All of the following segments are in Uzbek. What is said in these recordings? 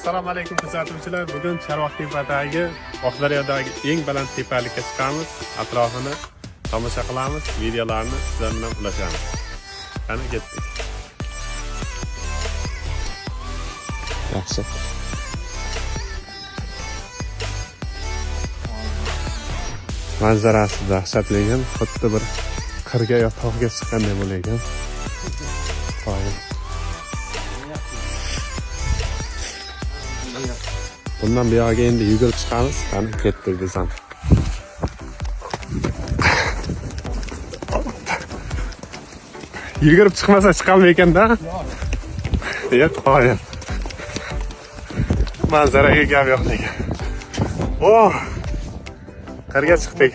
Assalomu alaykum kuzatuvchilar. Bugun Chorvoqtepadagi, Oqdaryodagi eng baland tepalikka chiqamiz. Atrofini tomosha qilamiz, videolarni sizlar bilan ulashamiz. Qani ketdik. Yaxshi. Manzarasi dahshatli ekan, xuddi bir qirga yo tog'ga chiqqanday bo'lar ekan. Qoyil. Bundan buyog'iga endi yugurib chiqamiz. Qani ketdik biz ham. Yugurib chiqmasa chiqolmay ekanda. Yo'q, qoyil. Manzaraga gap yo'q lekin. Oh! Qirga chiqdik.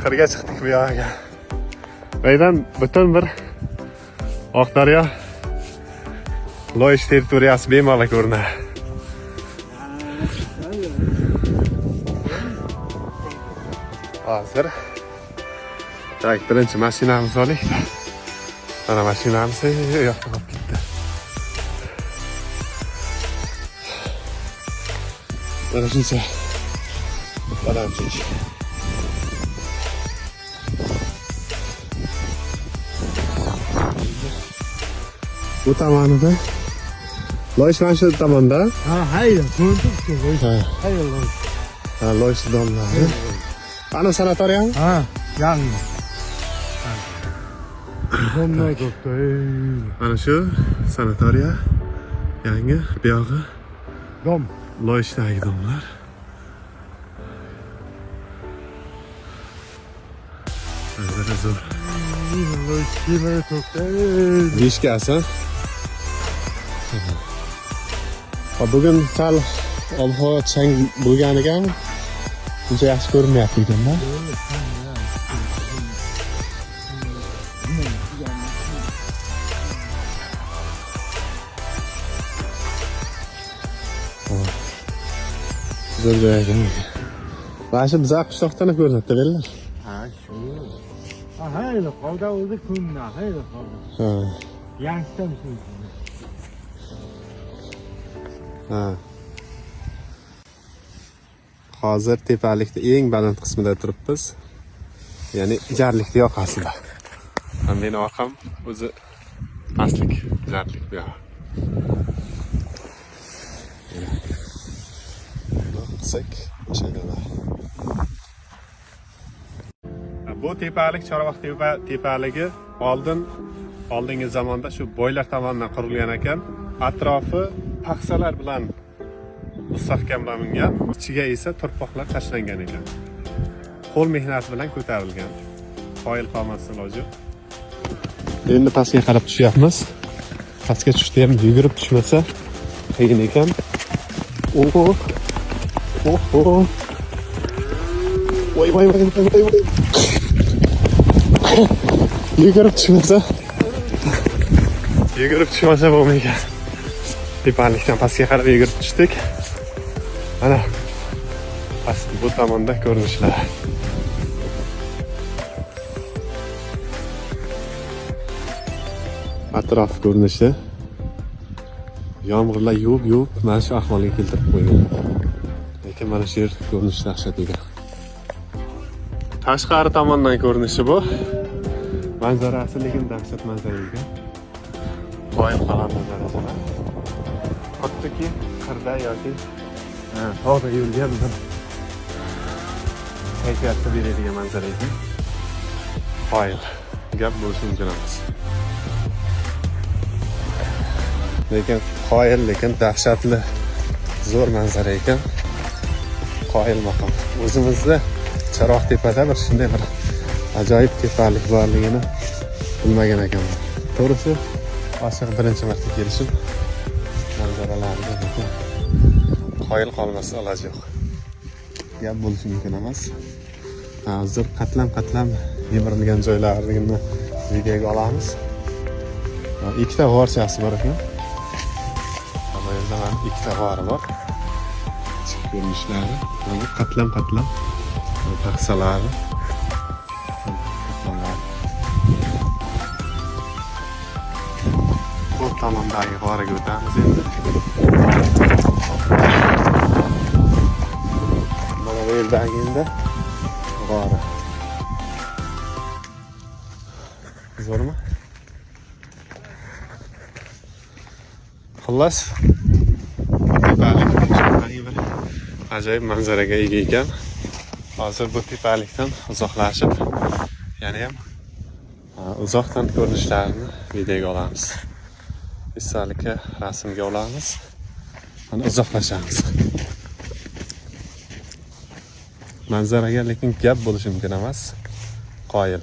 Qirga chiqdik bu yog'iga. Bu yerdan butun bir Oqdaryo Loyish territoriyasi bemalol ko'rinadi. Hozir tak birinchi mashinamizni olaylik. Mana mashinamiz u yoqda qolib ketdi. Mana shuncha balandlik. Bu tomonida Loyish mana shu tomonda. Ha, hayır, ko'rinib turibdi. Ha, Hayır, loyish. ha, Loyish domlari. Ana sanatoriyami? Ha, yangi. Domlar ko'pda. Mana shu sanatoriya yangi, bu yog'i Dom. Loyishdagi domlar. Manzara zo'r. Loyish kiyimini to'kdi. Beshkasi. Bugun sal ob-havo chang bo'lganiga uncha yaxshi ko'rinmayapti ekanda. Zo'r joy ekan. Mana shu bizlar qishloqdan ham ko'rinadi, bellari. Ha, shu. Ha, hayır, qolda o'zi kunna, hayır, qolda. Ha. Yangisidan shu. Ha. Hozir tepalikda eng baland qismida turibmiz. Ya'ni jarlikni yoqasida. Ha, meni orqam o'zi pastlik, jarlik bu yoq. Qilsak, o'sha kadar. Bu tepalik Chorvoq tepaligi oldingi zamonda shu boylar tomonidan qurilgan ekan. Atrofi paxsalar bilan mustahkamlangan, ichiga esa turpoqlar tashlangan ekan. Qo'l mehnati bilan ko'tarilgan. Qoyil qolmasdan iloji yo'q. Endi pastga qarab tushyapmiz. Pastga tushdi ham yugurib tushmasa qiyin ekan. Oho. Oho. Voy voy voy voy voy. Yugurib tushmasa. Yugurib tushmasa bo'lmaydi. Tepalikdan pastga qarab yugurib tushdik. Mana past bu tomonda ko'rinishlar. Atrof ko'rinishi. Yomg'irlar yuvib-yuvib mana shu ahvolga keltirib qo'ygan. Lekin mana shu yer ko'rinishi dahshat ekan. Tashqari tomondan ko'rinishi bu. Manzarasi lekin dahshat manzara ekan. Qoyil qolarli darajada. Xuddiki qirda yoki tog'da yurgan bir kayfiyatni beradigan manzara ekan. Qoyil. Gap bo'lishi mumkin emas. Lekin qoyil, lekin dahshatli zo'r manzara ekan. Qoyil maqom. O'zimizda Chorvoqtepada bir shunday bir ajoyib tepalik borligini bilmagan ekanman. To'g'risi, oshiq birinchi marta kelishim. Manzaralarga lekin qoyil qolmasa iloji yo'q. Gap bo'lishi mumkin emas. Hozir qatlam-qatlam yemirilgan joylarini videoga olamiz. Ikkita g'orchasi bor ekan. Bu yerda mana ikkita g'ori bor. Ichki ko'rinishlari, mana qatlam-qatlam paxsalari. Qatlamlar. Bu tomondagi g'origa o'tamiz endi. Hamda g'ori. Zo'rmi? Xullas, tepalik bir ajoyib manzaraga ega ekan. Hozir bu tepalikdan uzoqlashib, yana ham uzoqdan ko'rinishlarini videoga olamiz. Esdalikka rasmga olamiz. Mana uzoqlashamiz. Manzaraga lekin gap bo'lishi mumkin emas. Qoyil.